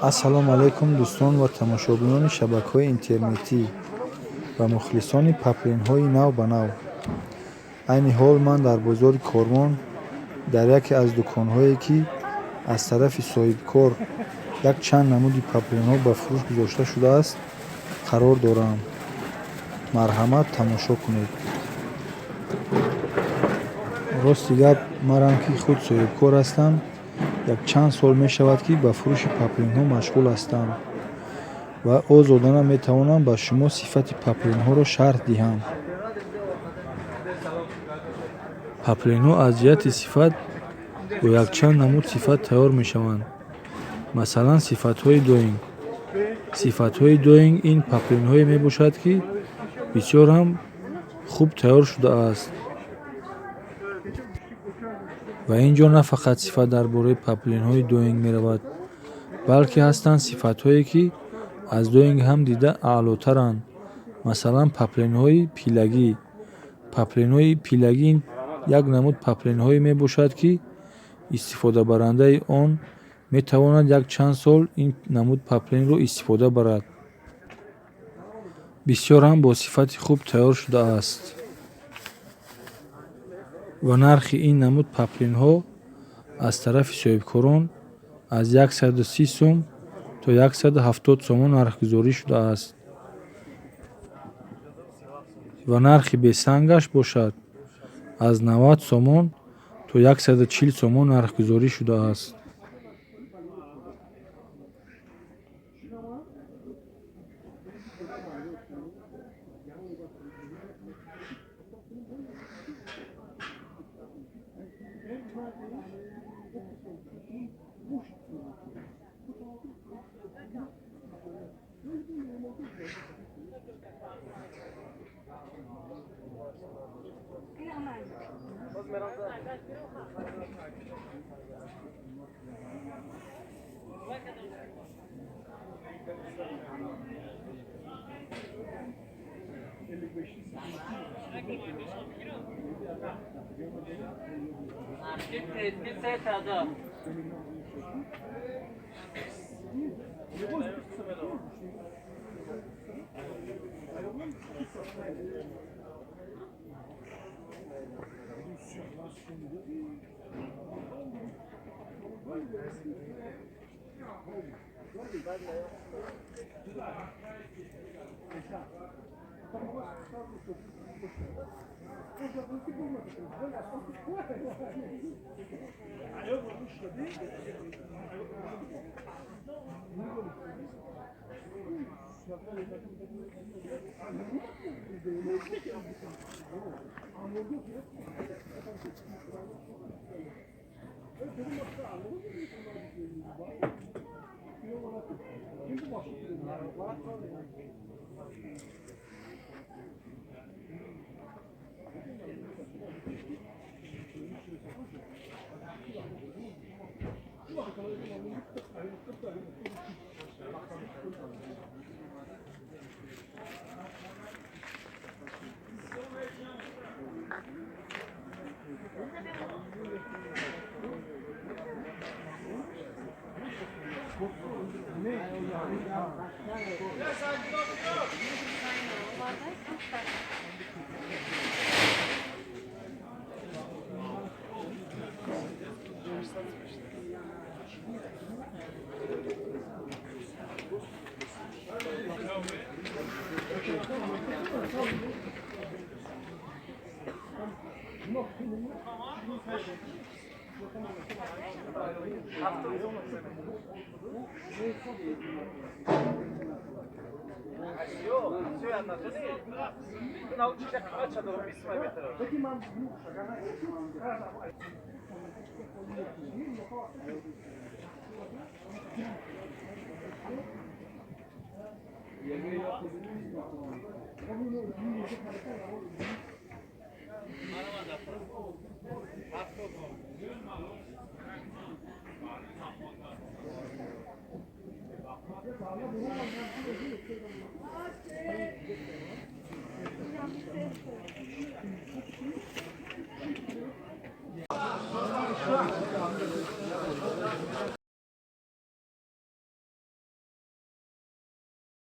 Ассалому алайкум, дӯстон ва тамошобинони шабакаҳои интернетӣ ва мухлисони паплинҳои нав ба нав. Айни ҳол ман дар бозори Корвон, дар яке аз дуконҳое, ки аз тарафи соҳибкор якчанд намуди паплинҳо ба фурӯш гузошта шудааст, қарор дорам. Марҳамат, тамошо кунед. Рости гап, марам ки худ соҳибкор ҳастам, якчанд сол мешавад, ки ба фурӯши паплинҳо машғул ҳастам ва озодона метавонам ба шумо сифати паплинҳоро шарҳ диҳам. Паплинҳо аз ҷиҳати сифат бо якчанд намуд сифат тайёр мешаванд. Масалан, сифатҳои доинг. Сифатҳои доинг ин паплинҳое мебошад, ки бисёр ҳам хуб тайёр шудааст. Ва ин ҷо на фақат сифат дар бораи паплинҳои доинг меравад, балки ҳастанд сифатҳое, ки аз доинг ҳам дида аълотаранд. Масалан, паплинҳои пилагӣ. Паплинҳои пилагӣ як намуд паплинҳое мебошад, ки истифодабарандаи он метавонад якчанд сол ин намуд паплинро истифода барад. Бисёр ҳам бо сифати хуб тайёр шудааст. Ва нархи ин намуд паплинҳо аз тарафи соҳибкорон аз 130 сум то 170 сомон нархгузорӣ шудааст. Ва нархи бесангаш бошад аз 90 сомон то 140 сомон нархгузорӣ шудааст.